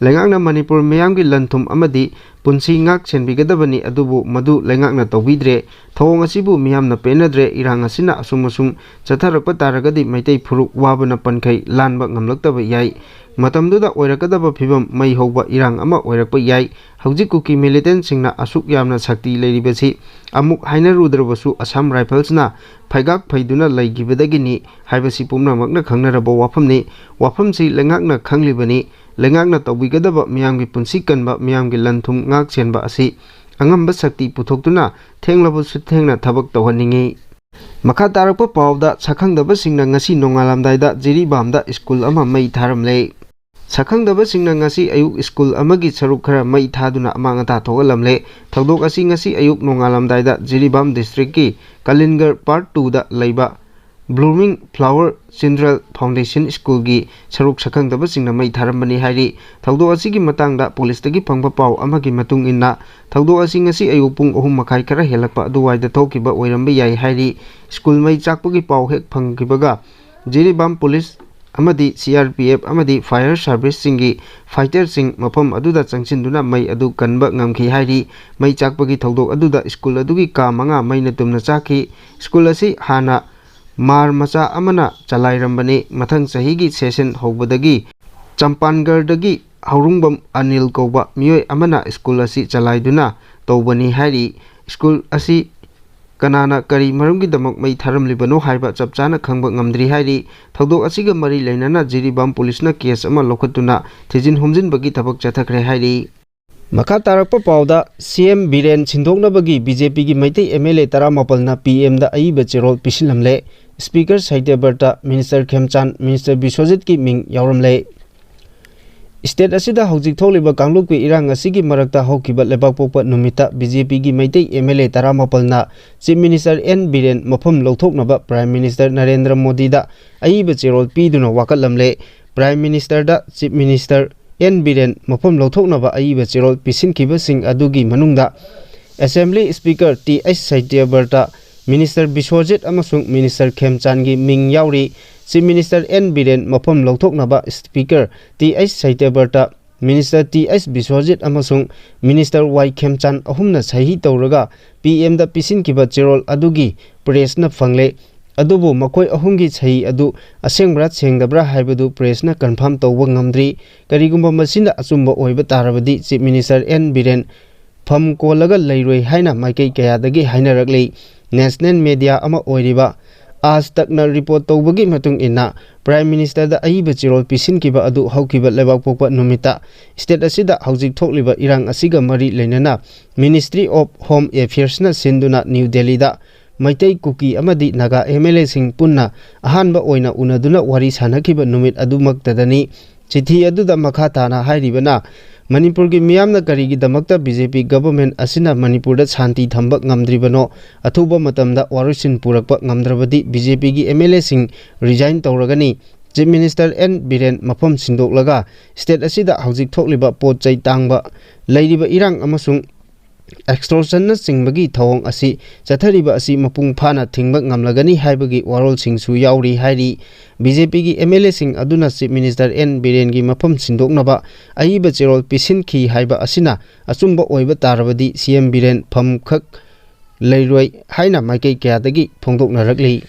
ꯂꯩꯉꯥꯛꯅ ꯃꯅꯤꯄꯨꯔ ꯃꯤꯌꯥꯝꯒꯤ ꯂꯟ ꯊꯨꯝ ꯑꯃꯗꯤ ꯄꯨꯟꯁꯤ ꯉꯥꯛ ꯁꯦꯟꯕꯤꯒꯗꯕꯅꯤ, ꯑꯗꯨꯕꯨ ꯃꯗꯨ ꯂꯩꯉꯥꯛꯅ ꯇꯧꯕꯤꯗ꯭ꯔꯦ꯫ ꯊꯧꯑꯣꯡ ꯑꯁꯤꯕꯨ ꯃꯤꯌꯥꯝꯅ ꯄꯦꯟꯅꯗ꯭ꯔꯦ꯫ ꯏꯔꯥꯡ ꯑꯁꯤꯅ ꯑꯁꯨꯝ ꯑꯁꯨꯝ ꯆꯠꯊꯔꯛꯄ ꯇꯥꯔꯒꯗꯤ ꯃꯩꯇꯩ ꯐꯨꯔꯨꯞ ꯋꯥꯕꯅ ꯄꯟꯈꯩ ꯂꯥꯟꯕ ꯉꯝꯂꯛꯇꯕ ꯌꯥꯏ꯫ ꯃꯇꯝꯗꯨꯗ ꯑꯣꯏꯔꯛꯀꯗꯕ ꯐꯤꯕꯝ ꯃꯩ ꯍꯧꯕ ꯏꯔꯥꯡ ꯑꯃ ꯑꯣꯏꯔꯛꯄ ꯌꯥꯏ꯫ ꯍꯧꯖꯤꯛ ꯀꯨꯀꯤ ꯃꯤꯂꯤꯇꯦꯟꯁꯤꯡꯅ ꯑꯁꯨꯛ ꯌꯥꯝꯅ ꯁꯛꯇꯤ ꯂꯩꯔꯤꯕꯁꯤ ꯑꯃꯨꯛ ꯍꯥꯏꯅꯔꯨꯗ꯭ꯔꯕꯁꯨ ꯑꯁꯥꯝ ꯔꯥꯏꯐꯜꯁꯅ ꯐꯩꯒꯥꯛ ꯐꯩꯗꯨꯅ ꯂꯩꯈꯤꯕꯗꯒꯤꯅꯤ ꯍꯥꯏꯕꯁꯤ ꯄꯨꯝꯅꯃꯛꯅ ꯈꯪꯅꯔꯕ ꯋꯥꯐꯝꯅꯤ꯫ ꯋꯥꯐꯝꯁꯤ ꯂꯩꯉꯥꯛꯅ ꯈꯪꯂꯤꯕꯅꯤ꯫ ꯂꯩꯉꯥꯛꯅ ꯇꯧꯕꯤꯒꯗꯕ ꯃꯤꯌꯥꯝꯒꯤ ꯄꯨꯟꯁꯤ ꯀꯟꯕ, ꯃꯤꯌꯥꯝꯒꯤ ꯂꯟ ꯊꯨꯝ ꯉꯥꯛ ꯁꯦꯟꯕ ꯑꯁꯤ ꯑꯉꯝꯕ ꯁꯛꯇꯤ ꯄꯨꯊꯣꯛꯇꯨꯅ ꯊꯦꯡꯂꯕꯁꯨ ꯊꯦꯡꯅ ꯊꯕꯛ ꯇꯧꯍꯟꯅꯤꯡꯏ꯫ ꯃꯈꯥ ꯇꯥꯔꯛꯄ ꯄꯥꯎꯗ ꯁꯛꯈꯪꯗꯕꯁꯤꯡꯅ ꯉꯁꯤ ꯅꯣꯡꯉꯥꯜꯂꯝꯗꯥꯏꯗ ꯖꯤꯔꯤꯕꯥꯝꯗ ꯁ꯭ꯀꯨꯜ ꯑꯃ ꯃꯩ ꯊꯥꯔꯝꯂꯦ꯫ ꯁꯛꯈꯪꯗꯕꯁꯤꯡꯅ ꯉꯁꯤ ꯑꯌꯨꯛ ꯁ꯭ꯀꯨꯜ ꯑꯃꯒꯤ ꯁꯔꯨꯛ ꯈꯔ ꯃꯩ ꯊꯥꯗꯨꯅ ꯑꯃꯥꯡ ꯑꯇꯥ ꯊꯣꯛꯍꯜꯂꯝꯂꯦ꯫ ꯊꯧꯗꯣꯛ ꯑꯁꯤ ꯉꯁꯤ ꯑꯌꯨꯛ ꯅꯣꯡꯉꯥꯜꯂꯝꯗꯥꯏꯗ ꯖꯤꯔꯤꯕꯥꯝ ꯗꯤꯁꯇ꯭ꯔꯤꯛꯀꯤ ꯀꯂꯤꯟꯒꯔ ꯄꯥꯔꯠ ꯇꯨꯗ ꯂꯩꯕ ꯕ꯭ꯂꯨꯃꯤꯡ ꯐ꯭ꯂꯥꯋꯔ ꯆꯤꯜꯗ꯭ꯔꯦꯟ ꯐꯥꯎꯟꯗꯦꯁꯟ ꯁ꯭ꯀꯨꯜꯒꯤ ꯁꯔꯨꯛ ꯁꯛꯈꯪꯗꯕꯁꯤꯡꯅ ꯃꯩ ꯊꯥꯔꯝꯕꯅꯤ ꯍꯥꯏꯔꯤ꯫ ꯊꯧꯗꯣꯛ ꯑꯁꯤꯒꯤ ꯃꯇꯥꯡꯗ ꯄꯨꯂꯤꯁꯇꯒꯤ ꯐꯪꯕ ꯄꯥꯎ ꯑꯃꯒꯤ ꯃꯇꯨꯡ ꯏꯟꯅ, ꯊꯧꯗꯣꯛ ꯑꯁꯤ ꯉꯁꯤ ꯑꯌꯨꯛ ꯄꯨꯡ ꯑꯍꯨꯝ ꯃꯈꯥꯏ ꯈꯔ ꯍꯦꯜꯂꯛꯄ ꯑꯗꯨꯋꯥꯏꯗ ꯊꯣꯛꯈꯤꯕ ꯑꯣꯏꯔꯝꯕ ꯌꯥꯏ ꯍꯥꯏꯔꯤ꯫ ꯁ꯭ꯀꯨꯜ ꯃꯩ ꯆꯥꯛꯄꯒꯤ ꯄꯥꯎ ꯍꯦꯛ ꯐꯪꯈꯤꯕꯒ ꯖꯤꯔꯤꯕꯥꯝ ꯄꯨꯂꯤꯁ ꯑꯃꯗꯤ ꯁꯤ ꯑꯥꯔ ꯄꯤ ꯑꯦꯐ ꯑꯃꯗꯤ ꯐꯥꯌꯔ ꯁꯥꯔꯚꯤꯁꯁꯤꯡꯒꯤ ꯐꯥꯏꯇꯔꯁꯤꯡ ꯃꯐꯝ ꯑꯗꯨꯗ ꯆꯪꯁꯤꯟꯗꯨꯅ ꯃꯩ ꯑꯗꯨ ꯀꯟꯕ ꯉꯝꯈꯤ ꯍꯥꯏꯔꯤ꯫ ꯃꯩ ꯆꯥꯛꯄꯒꯤ ꯊꯧꯗꯣꯛ ꯑꯗꯨꯗ ꯁ꯭ꯀꯨꯜ ꯑꯗꯨꯒꯤ ꯀꯥ ꯃꯉꯥ ꯃꯩꯅ ꯇꯨꯝꯅ ꯆꯥꯛꯈꯤ꯫ ꯁ꯭ꯀꯨꯜ ꯑꯁꯤ ꯍꯥꯟꯅ ꯃꯥꯔ ꯃꯆꯥ ꯑꯃꯅ ꯆꯂꯥꯏꯔꯝꯕꯅꯤ꯫ ꯃꯊꯪ ꯆꯍꯤꯒꯤ ꯁꯦꯁꯟ ꯍꯧꯕꯗꯒꯤ ꯆꯝꯄꯥꯟꯒꯔꯗꯒꯤ ꯍꯧꯔꯨꯡꯕꯝ ꯑꯅꯤꯜ ꯀꯧꯕ ꯃꯤꯑꯣꯏ ꯑꯃꯅ ꯁ꯭ꯀꯨꯜ ꯑꯁꯤ ꯆꯂꯥꯏꯗꯨꯅ ꯇꯧꯕꯅꯤ ꯍꯥꯏꯔꯤ꯫ ꯁ꯭ꯀꯨꯜ ꯑꯁꯤ ꯀꯅꯥꯅ ꯀꯔꯤ ꯃꯔꯝꯒꯤꯗꯃꯛ ꯃꯩ ꯊꯥꯔꯝꯂꯤꯕꯅꯣ ꯍꯥꯏꯕ ꯆꯞ ꯆꯥꯅ ꯈꯪꯕ ꯉꯝꯗ꯭ꯔꯤ ꯍꯥꯏꯔꯤ꯫ ꯊꯧꯗꯣꯛ ꯑꯁꯤꯒ ꯃꯔꯤ ꯂꯩꯅꯅ ꯖꯤꯔꯤꯕꯥꯝ ꯄꯨꯂꯤꯁꯅ ꯀꯦꯁ ꯑꯃ ꯂꯧꯈꯠꯇꯨꯅ ꯊꯤꯖꯤꯟ ꯍꯨꯝꯖꯤꯟꯕꯒꯤ ꯊꯕꯛ ꯆꯠꯊꯈ꯭ꯔꯦ ꯍꯥꯏꯔꯤ꯫ ꯃꯈꯥ ꯇꯥꯔꯛꯄ ꯄꯥꯎꯗ, ꯁꯤ ꯑꯦꯝ ꯕꯤꯔꯦꯟ ꯁꯤꯟꯗꯣꯛꯅꯕꯒꯤ ꯕꯤ ꯖꯦ ꯄꯤꯒꯤ ꯃꯩꯇꯩ ꯑꯦꯝ ꯑꯦꯜ ꯑꯦ ꯇꯔꯥꯃꯥꯄꯜꯅ ꯄꯤ ꯑꯦꯝꯗ ꯑꯏꯕ ꯆꯦꯔꯣꯜ ꯄꯤꯁꯤꯜꯂꯝꯂꯦ꯫ ꯁ꯭ꯄꯤꯀꯔ ꯁꯇ꯭ꯌꯕ꯭ꯔꯇ, ꯃꯤꯅꯤꯁꯇꯔ ꯈꯦꯝꯆꯥꯟ, ꯃꯤꯅꯤꯁꯇꯔ ꯕꯤꯁ꯭ꯋꯖꯤꯠꯀꯤ ꯃꯤꯡ ꯌꯥꯎꯔꯝꯂꯦ꯫ ꯁ꯭ꯇꯦꯠ ꯑꯁꯤꯗ ꯍꯧꯖꯤꯛ ꯊꯣꯛꯂꯤꯕ ꯀꯥꯡꯂꯨꯞꯀꯤ ꯏꯔꯥꯡ ꯑꯁꯤꯒꯤ ꯃꯔꯛꯇ ꯍꯧꯈꯤꯕ ꯂꯩꯕꯥꯛꯄꯣꯛꯄ ꯅꯨꯃꯤꯠꯇ ꯕꯤ ꯖꯦ ꯄꯤꯒꯤ ꯃꯩꯇꯩ ꯑꯦꯝ ꯑꯦꯜ ꯑꯦ ꯇꯔꯥꯃꯥꯄꯜꯅ ꯆꯤꯐ ꯃꯤꯅꯤꯁꯇꯔ ꯑꯦꯟ ꯕꯤꯔꯦꯟ ꯃꯐꯝ ꯂꯧꯊꯣꯛꯅꯕ ꯄ꯭ꯔꯥꯏꯝ ꯃꯤꯅꯤꯁꯇꯔ ꯅꯔꯦꯟꯗ꯭ꯔ ꯃꯣꯗꯤꯗ ꯑꯏꯕ ꯆꯦꯔꯣꯜ ꯄꯤꯗꯨꯅ ꯋꯥꯀꯠꯂꯝꯂꯦ꯫ ꯄ꯭ꯔꯥꯏꯝ ꯃꯤꯅꯤꯁꯇꯔꯗ ꯆꯤꯐ ꯃꯤꯅꯤꯁꯇꯔ ꯑꯦꯟ ꯕꯤꯔꯦꯟ ꯃꯐꯝ ꯂꯧꯊꯣꯛꯅꯕ ꯑꯏꯕ ꯆꯦꯔꯣꯜ ꯄꯤꯁꯤꯟꯈꯤꯕꯁꯤꯡ ꯑꯗꯨꯒꯤ ꯃꯅꯨꯡꯗ assembly speaker T H Satyabrata, minister Biswajit ꯑꯃꯁꯨꯡ ꯃꯤꯅꯤꯁꯇꯔ ꯈꯦꯝꯆꯥꯟꯒꯤ ꯃꯤꯡ ꯌꯥꯎꯔꯤ꯫ ꯆꯤꯐ ꯃꯤꯅꯤꯁꯇꯔ ꯑꯦꯟ ꯕꯤꯔꯦꯟ ꯃꯐꯝ ꯂꯧꯊꯣꯛꯅꯕ speaker T H Satyabrata minister T S Biswajit ꯑꯃꯁꯨꯡ ꯃꯤꯅꯤꯁꯇꯔ ꯋꯥꯏ ꯈꯦꯝꯆꯥꯟ ꯑꯍꯨꯝꯅ ꯁꯍꯤ ꯇꯧꯔꯒ ꯄꯤ ꯑꯦꯝꯗ ꯄꯤꯁꯤꯟꯈꯤꯕ ꯆꯦꯔꯣꯜ ꯑꯗꯨꯒꯤ ꯄ꯭ꯔꯦꯁꯅ ꯐꯪꯂꯦ꯫ ꯑꯗꯨꯕꯨ ꯃꯈꯣꯏ ꯑꯍꯨꯝꯒꯤ ꯁꯍꯤ ꯑꯗꯨ ꯑꯁꯦꯡꯕ꯭ꯔꯥ ꯁꯦꯡꯗꯕ꯭ꯔꯥ ꯍꯥꯏꯕꯗꯨ ꯄ꯭ꯔꯦꯁꯅ ꯀꯟꯐꯥꯔꯝ ꯇꯧꯕ ꯉꯝꯗ꯭ꯔꯤ꯫ ꯀꯔꯤꯒꯨꯝꯕ ꯃꯁꯤꯅ ꯑꯆꯨꯝꯕ ꯑꯣꯏꯕ ꯇꯥꯔꯕꯗꯤ ꯆꯤꯐ ꯃꯤꯅꯤꯁꯇꯔ ꯑꯦꯟ ꯕꯤꯔꯦꯟ ꯐꯝ ꯀꯣꯜꯂꯒ ꯂꯩꯔꯣꯏ ꯍꯥꯏꯅ ꯃꯥꯏꯀꯩ ꯀꯌꯥꯗꯒꯤ ꯍꯥꯏꯅꯔꯛꯂꯤ꯫ ꯅꯦꯁꯅꯦꯜ ꯃꯦꯗꯤꯌꯥ ꯑꯃ ꯑꯣꯏꯔꯤꯕ ꯑꯥꯖ ꯇꯛꯅ ꯔꯤꯄꯣꯔꯠ ꯇꯧꯕꯒꯤ ꯃꯇꯨꯡ ꯏꯟꯅ, ꯄ꯭ꯔꯥꯏꯝ ꯃꯤꯅꯤꯁꯇꯔꯗ ꯑꯏꯕ ꯆꯦꯔꯣꯜ ꯄꯤꯁꯤꯟꯈꯤꯕ ꯑꯗꯨ ꯍꯧꯈꯤꯕ ꯂꯩꯕꯥꯛꯄꯣꯛꯄ ꯅꯨꯃꯤꯠꯇ ꯁ꯭ꯇꯦꯠ ꯑꯁꯤꯗ ꯍꯧꯖꯤꯛ ꯊꯣꯛꯂꯤꯕ ꯏꯔꯥꯡ ꯑꯁꯤꯒ ꯃꯔꯤ ꯂꯩꯅꯅ ꯃꯤꯅꯤꯁꯇ꯭ꯔꯤ ꯑꯣꯐ ꯍꯣꯝ ꯑꯦꯐꯤꯌꯔꯁꯅ ꯁꯤꯟꯗꯨꯅ ꯅ꯭ꯌꯨ ꯗꯦꯜꯂꯤꯗ ꯃꯩꯇꯩ, ꯀꯨꯀꯤ ꯑꯃꯗꯤ ꯅꯥꯒꯥ ꯑꯦꯝ ꯑꯦꯜ ꯑꯦꯁꯤꯡ ꯄꯨꯟꯅ ꯑꯍꯥꯟꯕ ꯑꯣꯏꯅ ꯎꯅꯗꯨꯅ ꯋꯥꯔꯤ ꯁꯥꯟꯅꯈꯤꯕ ꯅꯨꯃꯤꯠ ꯑꯗꯨꯃꯛꯇꯗꯅꯤ꯫ ꯆꯤꯊꯤ ꯑꯗꯨꯗ ꯃꯈꯥ ꯇꯥꯅ ꯍꯥꯏꯔꯤꯕꯅ, ꯃꯅꯤꯄꯨꯔꯒꯤ ꯃꯤꯌꯥꯝꯅ ꯀꯔꯤꯒꯤꯗꯃꯛꯇ ꯕꯤ ꯖꯦ ꯄꯤ ꯒꯚꯔꯟꯃꯦꯟꯠ ꯑꯁꯤꯅ ꯃꯅꯤꯄꯨꯔꯗ ꯁꯥꯟꯇꯤ ꯊꯝꯕ ꯉꯝꯗ꯭ꯔꯤꯕꯅꯣ? ꯑꯊꯨꯕ ꯃꯇꯝꯗ ꯋꯥꯔꯣꯏꯁꯤꯟ ꯄꯨꯔꯛꯄ ꯉꯝꯗ꯭ꯔꯕꯗꯤ ꯕꯤ ꯖꯦ ꯄꯤꯒꯤ ꯑꯦꯝ ꯑꯦꯜ ꯑꯦꯁꯤꯡ ꯔꯤꯖꯥꯏꯟ ꯇꯧꯔꯒꯅꯤ꯫ ꯆꯤꯐ ꯃꯤꯅꯤꯁꯇꯔ ꯑꯦꯟ ꯕꯤꯔꯦꯟ ꯃꯐꯝ ꯁꯤꯟꯗꯣꯛꯂꯒ ꯁ꯭ꯇꯦꯠ ꯑꯁꯤꯗ ꯍꯧꯖꯤꯛ ꯊꯣꯛꯂꯤꯕ ꯄꯣꯠ ꯆꯩ ꯇꯥꯡꯕ, ꯂꯩꯔꯤꯕ ꯏꯔꯥꯡ ꯑꯃꯁꯨꯡ ꯑꯦꯛꯁꯇꯣꯔꯁꯟꯅꯆꯤꯡꯕꯒꯤ ꯊꯧꯑꯣꯡ ꯑꯁꯤ ꯆꯠꯊꯔꯤꯕ ꯑꯁꯤ ꯃꯄꯨꯡ ꯐꯥꯅ ꯊꯤꯡꯕ ꯉꯝꯂꯒꯅꯤ ꯍꯥꯏꯕꯒꯤ ꯋꯥꯔꯣꯜꯁꯤꯡꯁꯨ ꯌꯥꯎꯔꯤ ꯍꯥꯏꯔꯤ꯫ ꯕꯤ ꯖꯦ ꯄꯤꯒꯤ ꯑꯦꯝ ꯑꯦꯜ ꯑꯦꯁꯤꯡ ꯑꯗꯨꯅ ꯆꯤꯐ ꯃꯤꯅꯤꯁꯇꯔ ꯑꯦꯟ ꯕꯤꯔꯦꯟꯒꯤ ꯃꯐꯝ ꯁꯤꯟꯗꯣꯛꯅꯕ ꯑꯏꯕ ꯆꯦꯔꯣꯜ ꯄꯤꯁꯤꯟꯈꯤ ꯍꯥꯏꯕ ꯑꯁꯤꯅ ꯑꯆꯨꯝꯕ ꯑꯣꯏꯕ ꯇꯥꯔꯕꯗꯤ ꯁꯤ ꯑꯦꯝ ꯕꯤꯔꯦꯟ ꯐꯝꯈꯛ ꯂꯩꯔꯣꯏ ꯍꯥꯏꯅ ꯃꯥꯏꯀꯩ ꯀꯌꯥꯗꯒꯤ ꯐꯣꯡꯗꯣꯛꯅꯔꯛꯂꯤ꯫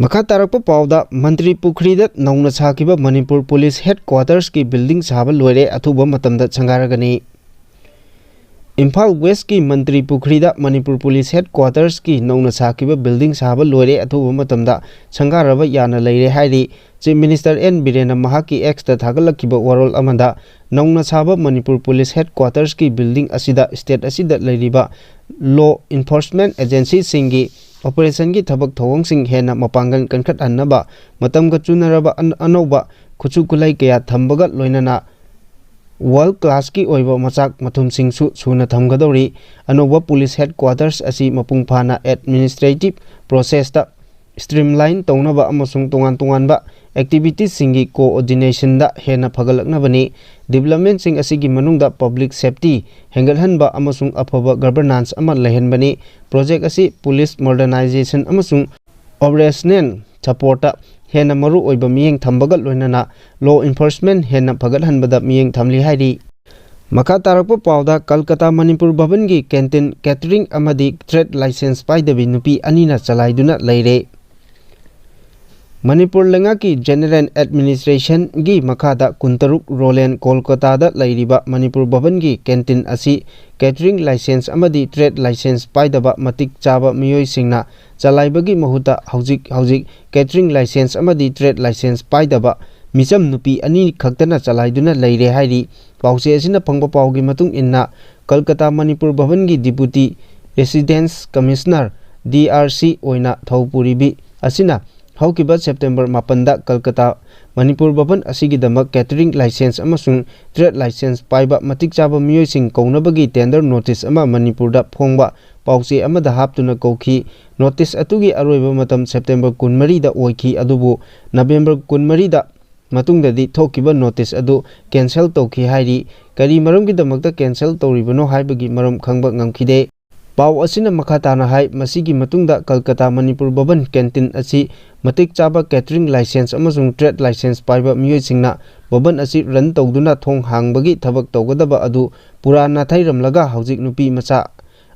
ꯃꯈꯥ ꯇꯥꯔꯛꯄ ꯄꯥꯎꯗ, ꯃꯟꯇ꯭ꯔꯤ ꯄꯨꯈ꯭ꯔꯤꯗ ꯅꯧꯅ ꯁꯥꯈꯤꯕ ꯃꯅꯤꯄꯨꯔ ꯄꯨꯂꯤꯁ ꯍꯦꯗ ꯀ꯭ꯋꯥꯇꯔꯁꯀꯤ ꯕꯤꯜꯗꯤꯡ ꯁꯥꯕ ꯂꯣꯏꯔꯦ, ꯑꯊꯨꯕ ꯃꯇꯝꯗ ꯁꯪꯒꯥꯔꯒꯅꯤ꯫ ꯏꯝꯐꯥꯜ ꯋꯦꯁꯀꯤ ꯃꯟꯇ꯭ꯔꯤ ꯄꯨꯈ꯭ꯔꯤꯗ ꯃꯅꯤꯄꯨꯔ ꯄꯨꯂꯤꯁ ꯍꯦꯗ ꯀ꯭ꯋꯥꯇꯔꯁꯀꯤ ꯅꯧꯅ ꯁꯥꯈꯤꯕ ꯕꯤꯜꯗꯤꯡ ꯁꯥꯕ ꯂꯣꯏꯔꯦ, ꯑꯊꯨꯕ ꯃꯇꯝꯗ ꯁꯪꯒꯥꯔꯕ ꯌꯥꯅ ꯂꯩꯔꯦ ꯍꯥꯏꯔꯤ꯫ ꯆꯤꯐ ꯃꯤꯅꯤꯁꯇꯔ ꯑꯦꯟ ꯕꯤꯔꯦꯟꯅ ꯃꯍꯥꯛꯀꯤ ꯑꯦꯛꯁꯇ ꯊꯥꯒꯠꯂꯛꯈꯤꯕ ꯋꯥꯔꯣꯜ ꯑꯃꯗ, ꯅꯧꯅ ꯁꯥꯕ ꯃꯅꯤꯄꯨꯔ ꯄꯨꯂꯤꯁ ꯍꯦꯗ ꯀ꯭ꯋꯥꯇꯔꯁꯀꯤ ꯕꯤꯜꯗꯤꯡ ꯑꯁꯤꯗ ꯁ꯭ꯇꯦꯠ ꯑꯁꯤꯗ ꯂꯩꯔꯤꯕ ꯂꯣ ꯏꯟꯐꯣꯔꯁꯃꯦꯟꯠ ꯑꯦꯖꯦꯟꯁꯤꯁꯤꯡꯒꯤ ꯑꯣꯄꯔꯦꯁꯟꯒꯤ ꯊꯕꯛ ꯊꯧꯑꯣꯡꯁꯤꯡ ꯍꯦꯟꯅ ꯃꯄꯥꯡꯒꯜ ꯀꯟꯈꯠꯍꯟꯅꯕ ꯃꯇꯝꯒ ꯆꯨꯅꯔꯕ ꯑꯅ-, ꯑꯅꯧꯕ ꯈꯨꯠꯁꯨ ꯈꯨꯠꯂꯥꯏ ꯀꯌꯥ ꯊꯝꯕꯒ ꯂꯣꯏꯅꯅ ꯋꯥꯔꯜ ꯀ꯭ꯂꯥꯁꯀꯤ ꯑꯣꯏꯕ ꯃꯆꯥꯛ ꯃꯊꯨꯝꯁꯤꯡꯁꯨ ꯁꯨꯅ ꯊꯝꯒꯗꯧꯔꯤ꯫ ꯑꯅꯧꯕ ꯄꯨꯂꯤꯁ ꯍꯦꯗ ꯀ꯭ꯋꯥꯇꯔꯁ ꯑꯁꯤ ꯃꯄꯨꯡ ꯐꯥꯅ ꯑꯦꯗꯃꯤꯅꯤꯁꯇ꯭ꯔꯦꯇꯤꯚ ꯄ꯭ꯔꯣꯁꯦꯁꯇ ꯁ꯭ꯇ꯭ꯔꯤꯝꯂꯥꯏꯟ ꯇꯧꯅꯕ ꯑꯃꯁꯨꯡ ꯇꯣꯉꯥꯟ ꯇꯣꯉꯥꯟꯕ ꯑꯦꯛꯇꯤꯚꯤꯇꯤꯁꯁꯤꯡꯒꯤ ꯀꯣꯑꯣꯔꯗꯤꯅꯦꯁꯟꯗ ꯍꯦꯟꯅ ꯐꯒꯠꯂꯛꯅꯕꯅꯤ꯫ ꯗꯤꯕ꯭ꯂꯞꯃꯦꯟꯠꯁꯤꯡ ꯑꯁꯤꯒꯤ ꯃꯅꯨꯡꯗ ꯄꯕ꯭ꯂꯤꯛ ꯁꯦꯐꯇꯤ ꯍꯦꯟꯒꯠꯍꯟꯕ ꯑꯃꯁꯨꯡ ꯑꯐꯕ ꯒꯕꯔꯅꯥꯟꯁ ꯑꯃ ꯂꯩꯍꯟꯕꯅꯤ꯫ ꯄ꯭ꯔꯣꯖꯦꯛ ꯑꯁꯤ ꯄꯨꯂꯤꯁ ꯃꯣꯗꯔꯅꯥꯏꯖꯦꯁꯟ ꯑꯃꯁꯨꯡ ꯑꯣꯄꯔꯦꯁꯅꯦꯜ ꯁꯄꯣꯔꯠꯇ ꯍꯦꯟꯅ ꯃꯔꯨ ꯑꯣꯏꯕ ꯃꯤꯠꯌꯦꯡ ꯊꯝꯕꯒ ꯂꯣꯏꯅꯅ law enforcement ꯍꯦꯟꯅ ꯐꯒꯠꯍꯟꯕꯗ ꯃꯤꯠꯌꯦꯡ ꯊꯝꯂꯤ ꯍꯥꯏꯔꯤ꯫ ꯃꯈꯥ ꯇꯥꯔꯛꯄ ꯄꯥꯎꯗ, ꯀꯜꯀꯇꯥ ꯃꯅꯤꯄꯨꯔ ꯚꯕꯟꯒꯤ canteen, catering ꯑꯃꯗꯤ trade license ꯄꯥꯏꯗꯕꯤ ꯅꯨꯄꯤ ꯑꯅꯤꯅ ꯆꯂꯥꯏꯗꯨꯅ ꯂꯩꯔꯦ꯫ ꯃꯅꯤꯄꯨꯔ ꯂꯩꯉꯥꯛꯀꯤ General Administrationꯒꯤ ꯃꯈꯥꯗ ꯀꯨꯟꯇꯔꯨꯛ ꯔꯣꯂꯦꯟ ꯀꯣꯜꯀꯇꯥꯗ ꯂꯩꯔꯤꯕ ꯃꯅꯤꯄꯨꯔ ꯚꯕꯟꯒꯤ canteen ꯑꯁꯤ catering license ꯑꯃꯗꯤ trade license ꯄꯥꯏꯗꯕ ꯃꯇꯤꯛ ꯆꯥꯕ ꯃꯤꯑꯣꯏꯁꯤꯡꯅ ꯆꯂꯥꯏꯕꯒꯤ ꯃꯍꯨꯠꯇ ꯍꯧꯖꯤꯛ ꯍꯧꯖꯤꯛ catering license ꯑꯃꯗꯤ trade license ꯄꯥꯏꯗꯕ ꯃꯤꯆꯝ ꯅꯨꯄꯤ ꯑꯅꯤ ꯈꯛꯇꯅ ꯆꯂꯥꯏꯗꯨꯅ ꯂꯩꯔꯦ ꯍꯥꯏꯔꯤ꯫ ꯄꯥꯎꯆꯦ ꯑꯁꯤꯅ ꯐꯪꯕ ꯄꯥꯎꯒꯤ ꯃꯇꯨꯡ ꯏꯟꯅ, Kolkata Manipur ꯚꯕꯟꯒꯤ Deputy Residence Commissioner, D R C ꯑꯣꯏꯅ ꯊꯧ ꯄꯨꯔꯤꯕꯤ ꯑꯁꯤꯅ ꯍꯧꯈꯤꯕ September ꯃꯥꯄꯟꯗ ꯀꯜꯀꯇꯥ ꯃꯅꯤꯄꯨꯔ ꯚꯕꯟ ꯑꯁꯤꯒꯤꯗꯃꯛ catering license ꯑꯃꯁꯨꯡ trade license ꯄꯥꯏꯕ ꯃꯇꯤꯛ ꯆꯥꯕ ꯃꯤꯑꯣꯏꯁꯤꯡ ꯀꯧꯅꯕꯒꯤ tender notice ꯑꯃ ꯃꯅꯤꯄꯨꯔꯗ ꯐꯣꯡꯕ ꯄꯥꯎꯆꯦ ꯑꯃꯗ ꯍꯥꯞꯇꯨꯅ ꯀꯧꯈꯤ꯫ Notice ꯑꯗꯨꯒꯤ ꯑꯔꯣꯏꯕ ꯃꯇꯝ September ꯀꯨꯟꯃꯔꯤꯗ ꯑꯣꯏꯈꯤ, ꯑꯗꯨꯕꯨ November ꯀꯨꯟꯃꯔꯤꯗ ꯃꯇꯨꯡꯗꯗꯤ ꯊꯣꯛꯈꯤꯕ notice ꯑꯗꯨ cancel ꯇꯧꯈꯤ ꯍꯥꯏꯔꯤ꯫ ꯀꯔꯤ ꯃꯔꯝꯒꯤꯗꯃꯛꯇ cancel ꯇꯧꯔꯤꯕꯅꯣ ꯍꯥꯏꯕꯒꯤ ꯃꯔꯝ ꯈꯪꯕ ꯉꯝꯈꯤꯗꯦ꯫ ꯄꯥꯎ ꯑꯁꯤꯅ ꯃꯈꯥ ꯇꯥꯅ ꯍꯥꯏ, ꯃꯁꯤꯒꯤ ꯃꯇꯨꯡꯗ ꯀꯜꯀꯇꯥ ꯃꯅꯤꯄꯨꯔ ꯚꯕꯟ canteen ꯑꯁꯤ ꯃꯇꯤꯛ ꯆꯥꯕ catering license ꯑꯃꯁꯨꯡ trade license ꯄꯥꯏꯕ ꯃꯤꯑꯣꯏꯁꯤꯡꯅ ꯚꯕꯟ ꯑꯁꯤ run ꯇꯧꯗꯨꯅ ꯊꯣꯡ ꯍꯥꯡꯕꯒꯤ ꯊꯕꯛ ꯇꯧꯒꯗꯕ ꯑꯗꯨ ꯄꯨꯔꯥ ꯅꯥꯊꯩꯔꯝꯂꯒ ꯍꯧꯖꯤꯛ ꯅꯨꯄꯤ ꯃꯆꯥ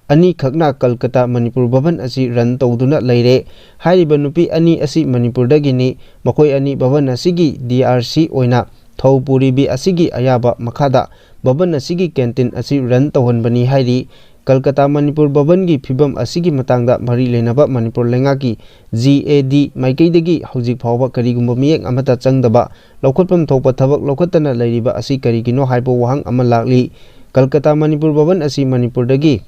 ꯑꯅꯤꯈꯛꯅ ꯀꯜꯀꯇꯥ ꯃꯅꯤꯄꯨꯔ ꯚꯕꯟ ꯑꯁꯤ run ꯇꯧꯗꯨꯅ ꯂꯩꯔꯦ꯫ ꯍꯥꯏꯔꯤꯕ ꯅꯨꯄꯤ ꯑꯅꯤ ꯑꯁꯤ ꯃꯅꯤꯄꯨꯔꯗꯒꯤꯅꯤ꯫ ꯃꯈꯣꯏ ꯑꯅꯤ ꯚꯕꯟ ꯑꯁꯤꯒꯤ D R C ꯑꯣꯏꯅ ꯊꯧ ꯄꯨꯔꯤꯕꯤ ꯑꯁꯤꯒꯤ ꯑꯌꯥꯕ ꯃꯈꯥꯗ ꯚꯕꯟ ꯑꯁꯤꯒꯤ canteen ꯑꯁꯤ run ꯇꯧꯍꯟꯕꯅꯤ ꯍꯥꯏꯔꯤ꯫ ꯀꯜꯀꯇꯥ ꯃꯅꯤꯄꯨꯔ ꯚꯕꯟꯒꯤ ꯐꯤꯕꯝ ꯑꯁꯤꯒꯤ ꯃꯇꯥꯡꯗ ꯃꯔꯤ ꯂꯩꯅꯕ ꯃꯅꯤꯄꯨꯔ ꯂꯩꯉꯥꯛꯀꯤ G A D ꯃꯥꯏꯀꯩꯗꯒꯤ ꯍꯧꯖꯤꯛ ꯐꯥꯎꯕ ꯀꯔꯤꯒꯨꯝꯕ ꯃꯤꯠꯌꯦꯡ ꯑꯃꯠꯇ ꯆꯪꯗꯕ, ꯂꯧꯈꯠꯐꯝ ꯊꯣꯛꯄ ꯊꯕꯛ ꯂꯧꯈꯠꯇꯅ ꯂꯩꯔꯤꯕ ꯑꯁꯤ ꯀꯔꯤꯒꯤꯅꯣ ꯍꯥꯏꯕ ꯋꯥꯍꯪ ꯑꯃ ꯂꯥꯛꯂꯤ꯫ ꯀꯜꯀꯇꯥ ꯃꯅꯤꯄꯨꯔ ꯚꯕꯟ ꯑꯁꯤ ꯃꯅꯤꯄꯨꯔꯗꯒꯤ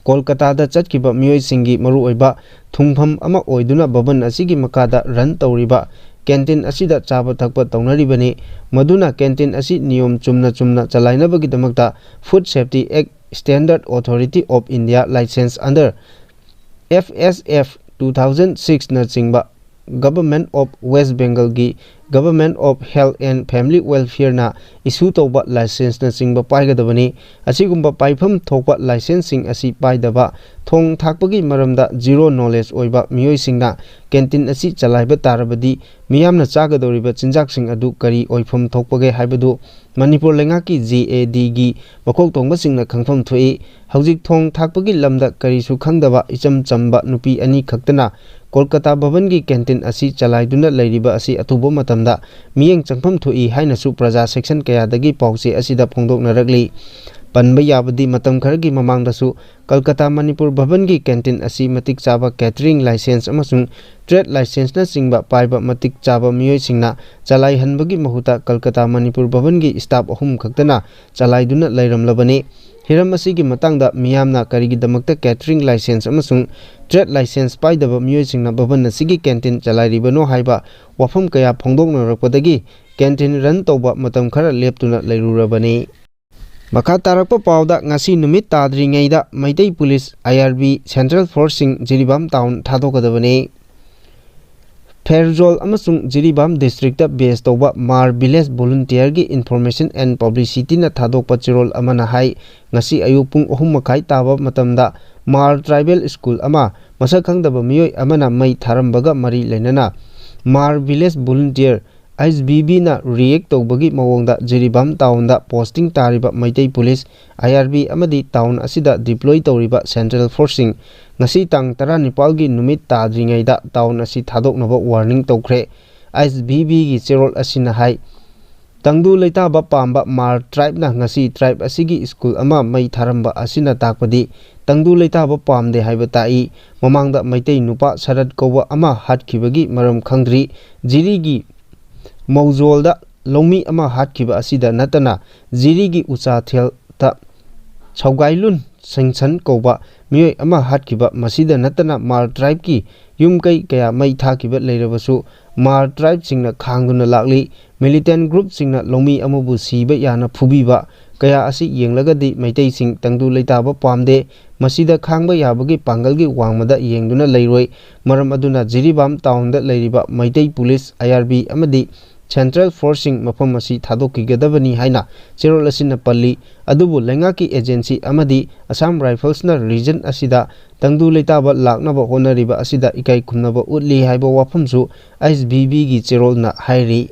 ꯀꯣꯜꯀꯇꯥꯗ ꯆꯠꯈꯤꯕ ꯃꯤꯑꯣꯏꯁꯤꯡꯒꯤ ꯃꯔꯨꯑꯣꯏꯕ ꯊꯨꯡꯐꯝ ꯑꯃ ꯑꯣꯏꯗꯨꯅ ꯚꯕꯟ ꯑꯁꯤꯒꯤ ꯃꯈꯥꯗ run ꯇꯧꯔꯤꯕ canteen ꯑꯁꯤꯗ ꯆꯥꯕ ꯊꯛꯄ ꯇꯧꯅꯔꯤꯕꯅꯤ꯫ ꯃꯗꯨꯅ canteen ꯑꯁꯤ ꯅꯤꯌꯣꯝ ꯆꯨꯝꯅ ꯆꯨꯝꯅ ꯆꯂꯥꯏꯅꯕꯒꯤꯗꯃꯛꯇ Food Safety Act, Standard Authority of India license under F S F two thousand six ꯅꯆꯤꯡꯕ Government of West Bengalꯒꯤ Government of Health and Family Welfare-ꯅ issue ꯇꯧꯕ license-ꯅꯆꯤꯡꯕ ꯄꯥꯏꯒꯗꯕꯅꯤ꯫ ꯑꯁꯤꯒꯨꯝꯕ ꯄꯥꯏꯐꯝ ꯊꯣꯛꯄ license-ꯁꯤꯡ ꯑꯁꯤ ꯄꯥꯏꯗꯕ, ꯊꯣꯡ ꯊꯥꯛꯄꯒꯤ ꯃꯔꯝꯗ zero knowledge ꯑꯣꯏꯕ ꯃꯤꯑꯣꯏꯁꯤꯡꯅ canteen ꯑꯁꯤ ꯆꯂꯥꯏꯕ ꯇꯥꯔꯕꯗꯤ, ꯃꯤꯌꯥꯝꯅ ꯆꯥꯒꯗꯧꯔꯤꯕ ꯆꯤꯟꯖꯥꯛꯁꯤꯡ ꯑꯗꯨ ꯀꯔꯤ ꯑꯣꯏꯐꯝ ꯊꯣꯛꯄꯒꯦ ꯍꯥꯏꯕꯗꯨ ꯃꯅꯤꯄꯨꯔ ꯂꯩꯉꯥꯛꯀꯤ J A D-ꯒꯤ ꯃꯀꯣꯛ ꯊꯣꯡꯕꯁꯤꯡꯅ ꯈꯪꯐꯝ ꯊꯣꯛꯏ꯫ ꯍꯧꯖꯤꯛ ꯊꯣꯡ ꯊꯥꯛꯄꯒꯤ ꯂꯝꯗ ꯀꯔꯤꯁꯨ ꯈꯪꯗꯕ ꯏꯆꯝ ꯆꯝꯕ ꯅꯨꯄꯤ ꯑꯅꯤ ꯈꯛꯇꯅ ꯀꯣꯜꯀꯇꯥ ꯚꯕꯟꯒꯤ canteen ꯑꯁꯤ ꯆꯂꯥꯏꯗꯨꯅ ꯂꯩꯔꯤꯕ ꯑꯁꯤ ꯑꯊꯨꯕ ꯃꯇꯝꯗ ꯃꯤꯠꯌꯦꯡ ꯆꯪꯐꯝ ꯊꯣꯛꯏ ꯍꯥꯏꯅꯁꯨ ꯄ꯭ꯔꯖꯥ section ꯀꯌꯥꯗꯒꯤ ꯄꯥꯎꯆꯦ ꯑꯁꯤꯗ ꯐꯣꯡꯗꯣꯛꯅꯔꯛꯂꯤ꯫ ꯄꯟꯕ ꯌꯥꯕꯗꯤ, ꯃꯇꯝ ꯈꯔꯒꯤ ꯃꯃꯥꯡꯗꯁꯨ ꯀꯜꯀꯇꯥ ꯃꯅꯤꯄꯨꯔ ꯚꯕꯟꯒꯤ canteen ꯑꯁꯤ ꯃꯇꯤꯛ ꯆꯥꯕ catering license ꯑꯃꯁꯨꯡ trade license-ꯅꯆꯤꯡꯕ ꯄꯥꯏꯕ ꯃꯇꯤꯛ ꯆꯥꯕ ꯃꯤꯑꯣꯏꯁꯤꯡꯅ ꯆꯂꯥꯏꯍꯟꯕꯒꯤ ꯃꯍꯨꯠꯇ ꯀꯜꯀꯇꯥ ꯃꯅꯤꯄꯨꯔ ꯚꯕꯟꯒꯤ staff ꯑꯍꯨꯝ ꯈꯛꯇꯅ ꯆꯂꯥꯏꯗꯨꯅ ꯂꯩꯔꯝꯂꯕꯅꯤ꯫ ꯍꯤꯔꯝ ꯑꯁꯤꯒꯤ ꯃꯇꯥꯡꯗ ꯃꯤꯌꯥꯝꯅ ꯀꯔꯤꯒꯤꯗꯃꯛꯇ catering license ꯑꯃꯁꯨꯡ trade license ꯄꯥꯏꯗꯕ ꯃꯤꯑꯣꯏꯁꯤꯡꯅ ꯚꯕꯟ ꯑꯁꯤꯒꯤ canteen ꯆꯂꯥꯏꯔꯤꯕꯅꯣ ꯍꯥꯏꯕ ꯋꯥꯐꯝ ꯀꯌꯥ ꯐꯣꯡꯗꯣꯛꯅꯔꯛꯄꯗꯒꯤ canteen run ꯇꯧꯕ ꯃꯇꯝ ꯈꯔ ꯂꯦꯞꯇꯨꯅ ꯂꯩꯔꯨꯔꯕꯅꯤ꯫ ꯃꯈꯥ ꯇꯥꯔꯛꯄ ꯄꯥꯎꯗ, ꯉꯁꯤ ꯅꯨꯃꯤꯠ ꯇꯥꯗ꯭ꯔꯤꯉꯩꯗ Meitei police, I R B, central force-ꯁꯤꯡ Jiribam town ꯊꯥꯗꯣꯛꯀꯗꯕꯅꯤ꯫ Pherzawl ꯑꯃꯁꯨꯡ ꯖꯤꯔꯤꯕꯥꯝ district-ꯇ base ꯇꯧꯕ ꯃꯥꯔ Village Volunteer-ꯒꯤ Information and Publicity-ꯅ ꯊꯥꯗꯣꯛꯄ ꯆꯦꯔꯣꯜ ꯑꯃꯅ ꯍꯥꯏ, ꯉꯁꯤ ꯑꯌꯨꯛ ꯄꯨꯡ ꯑꯍꯨꯝ ꯃꯈꯥꯏ ꯇꯥꯕ ꯃꯇꯝꯗ ꯃꯥꯔ tribal school ꯑꯃ ꯃꯁꯛ ꯈꯪꯗꯕ ꯃꯤꯑꯣꯏ ꯑꯃꯅ ꯃꯩ ꯊꯥꯔꯝꯕꯒ ꯃꯔꯤ ꯂꯩꯅꯅ ꯃꯥꯔ Village Volunteer, H V B-ꯅ react ꯇꯧꯕꯒꯤ ꯃꯑꯣꯡꯗ ꯖꯤꯔꯤꯕꯥꯝ town-ꯗ posting ꯇꯥꯔꯤꯕ Meitei police, I R B ꯑꯃꯗꯤ town ꯑꯁꯤꯗ deploy ꯇꯧꯔꯤꯕ central force-ꯁꯤꯡ ꯉꯁꯤ ꯇꯥꯡ ꯇꯔꯥꯅꯤꯄꯥꯜꯒꯤ ꯅꯨꯃꯤꯠ ꯇꯥꯗ꯭ꯔꯤꯉꯩꯗ town ꯑꯁꯤ ꯊꯥꯗꯣꯛꯅꯕ warning ꯇꯧꯈ꯭ꯔꯦ꯫ H V B-ꯒꯤ ꯆꯦꯔꯣꯜ ꯑꯁꯤꯅ ꯍꯥꯏ, ꯇꯪꯗꯨ ꯂꯩꯇꯥꯕ ꯄꯥꯝꯕ ꯃꯥꯔ tribe-ꯅ ꯉꯁꯤ tribe ꯑꯁꯤꯒꯤ school ꯑꯃ ꯃꯩ ꯊꯥꯔꯝꯕ ꯑꯁꯤꯅ ꯇꯥꯛꯄꯗꯤ ꯇꯪꯗꯨ ꯂꯩꯇꯥꯕ ꯄꯥꯝꯗꯦ ꯍꯥꯏꯕ ꯇꯥꯛꯏ꯫ ꯃꯃꯥꯡꯗ ꯃꯩꯇꯩ ꯅꯨꯄꯥ ꯁꯔꯠ ꯀꯧꯕ ꯑꯃ ꯍꯥꯠꯈꯤꯕꯒꯤ ꯃꯔꯝ ꯈꯪꯗ꯭ꯔꯤ꯫ ꯖꯤꯔꯤꯒꯤ ꯃꯧꯖꯣꯜꯗ ꯂꯧꯃꯤ ꯑꯃ ꯍꯥꯠꯈꯤꯕ ꯑꯁꯤꯗ ꯅꯠꯇꯅ ꯖꯤꯔꯤꯒꯤ ꯎꯆꯥꯊꯦꯜꯗ ꯁꯧꯒꯥꯏꯂꯨꯟ ꯁꯤꯡꯁꯟ ꯀꯧꯕ ꯃꯤꯑꯣꯏ ꯑꯃ ꯍꯥꯠꯈꯤꯕ, ꯃꯁꯤꯗ ꯅꯠꯇꯅ ꯃꯥꯔ tribe-ꯀꯤ ꯌꯨꯝ ꯀꯩ ꯀꯌꯥ ꯃꯩ ꯊꯥꯈꯤꯕ ꯂꯩꯔꯕꯁꯨ ꯃꯥꯔ tribe-ꯁꯤꯡꯅ ꯈꯥꯡꯗꯨꯅ ꯂꯥꯛꯂꯤ꯫ Militant group-ꯁꯤꯡꯅ ꯂꯧꯃꯤ ꯑꯃꯕꯨ ꯁꯤꯕ ꯌꯥꯅ ꯐꯨꯕꯤꯕ ꯀꯌꯥ ꯑꯁꯤ ꯌꯦꯡꯂꯒꯗꯤ ꯃꯩꯇꯩꯁꯤꯡ ꯇꯪꯗꯨ ꯂꯩꯇꯥꯕ ꯄꯥꯝꯗꯦ꯫ ꯃꯁꯤꯗ ꯈꯥꯡꯕ ꯌꯥꯕꯒꯤ ꯄꯥꯡꯒꯜꯒꯤ ꯋꯥꯡꯃꯗ ꯌꯦꯡꯗꯨꯅ ꯂꯩꯔꯣꯏ꯫ ꯃꯔꯝ ꯑꯗꯨꯅ ꯖꯤꯔꯤꯕꯥꯝ ꯇꯥꯎꯟꯗ ꯂꯩꯔꯤꯕ ꯃꯩꯇꯩ ꯄꯨꯂꯤꯁ, ꯑꯥꯏ ꯑꯥꯔ ꯕꯤ ꯑꯃꯗꯤ ꯁꯦꯟꯇ꯭ꯔꯦꯜ ꯐꯣꯔꯁꯁꯤꯡ ꯃꯐꯝ ꯑꯁꯤ ꯊꯥꯗꯣꯛꯈꯤꯒꯗꯕꯅꯤ ꯍꯥꯏꯅ ꯆꯦꯔꯣꯜ ꯑꯁꯤꯅ ꯄꯜꯂꯤ꯫ ꯑꯗꯨꯕꯨ ꯂꯩꯉꯥꯛꯀꯤ ꯑꯦꯖꯦꯟꯁꯤ ꯑꯃꯗꯤ ꯑꯁꯥꯝ ꯔꯥꯏꯐꯜꯁꯅ ꯔꯤꯖꯟ ꯑꯁꯤꯗ ꯇꯪꯗꯨ ꯂꯩꯇꯥꯕ ꯂꯥꯛꯅꯕ ꯍꯣꯠꯅꯔꯤꯕ ꯑꯁꯤꯗ ꯏꯀꯥꯏ ꯈꯨꯝꯅꯕ ꯎꯠꯂꯤ ꯍꯥꯏꯕ ꯋꯥꯐꯝꯁꯨ ꯑꯦꯁ ꯕꯤ ꯕꯤꯒꯤ ꯆꯦꯔꯣꯜꯅ ꯍꯥꯏꯔꯤ꯫